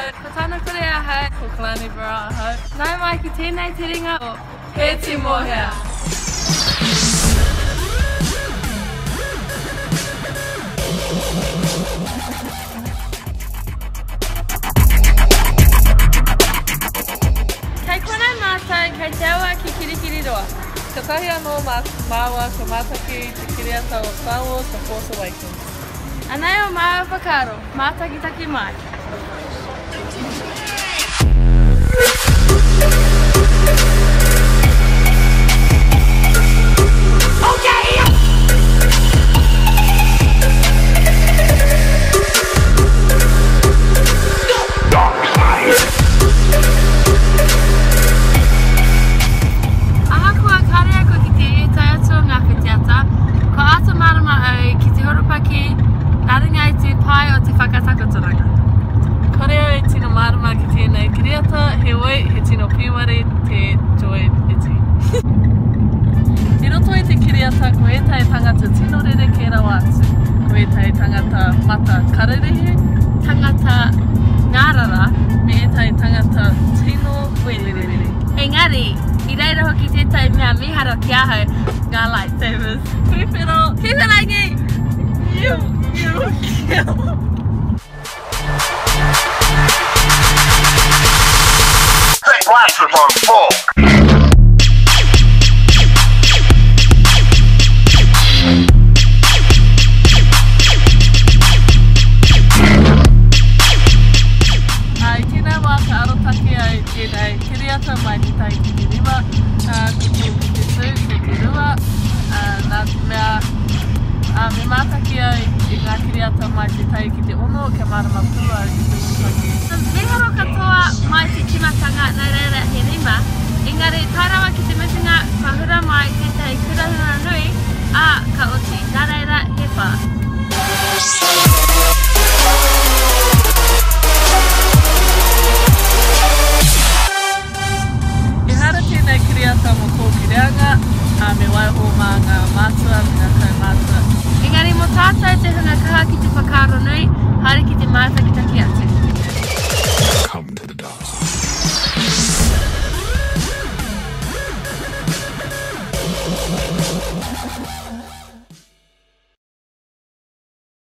ahau. Ko Tana Kore ahau. Ko Kalani Burrell ahau. Nau mai ki tēnei terenga o He Timohea. Kei konei mātou, kei te awa ki Kirikiriroa. Katahi anō māua ko mātaki i te kiriata o Star Wars The Force Awakens. Anei o māua whakaaro, mātakitaki mai. Ahakoa kāre au koe ki te ētahi atu o ngā whitiata, kua āta mārama au ki te horopaki nā runga i te pai o te whakatakotoranga. Kāre au e tino mārama ki tēnei kiriata, heoi, he tino pīwari te joy iti. I roto i te kiriata ko ētahi tangata tino rerekē rawa atu. Ko ētahi tangata mata kararehe, tangata ngārara, me ētahi tangata tino weterere. Engari, i reira hoki tētahi mea mīharo ki ahau, ngā lightsabers. Pūwhero! Ki te rangi! Iu! Iu! Iu! Ā, i tēnei wā ka arotake au i tēnei kiriata mai te tahi ki te rima, ā, ko tōku te tū, ko te rua, ā, nā te mea, ā, me mātaki au i ngā kiriata mai te tahi ki te ono kia mārama pū au ki te horopaki. Mīharo katoa mai te tīmatanga nā reira he rima, engari tae rawa ki te mutunga ka hura mai tētahi kurahuna nui, ā, ka oti, nā reira he whā. Ehara tēnei kiriata mō tōku reanga, ā, me waiho mā ngā mātua me ngā kaumātua. Engari mō tātou te hunga kaha ki te whakaaro nui, haere ki te mātakitaki atu.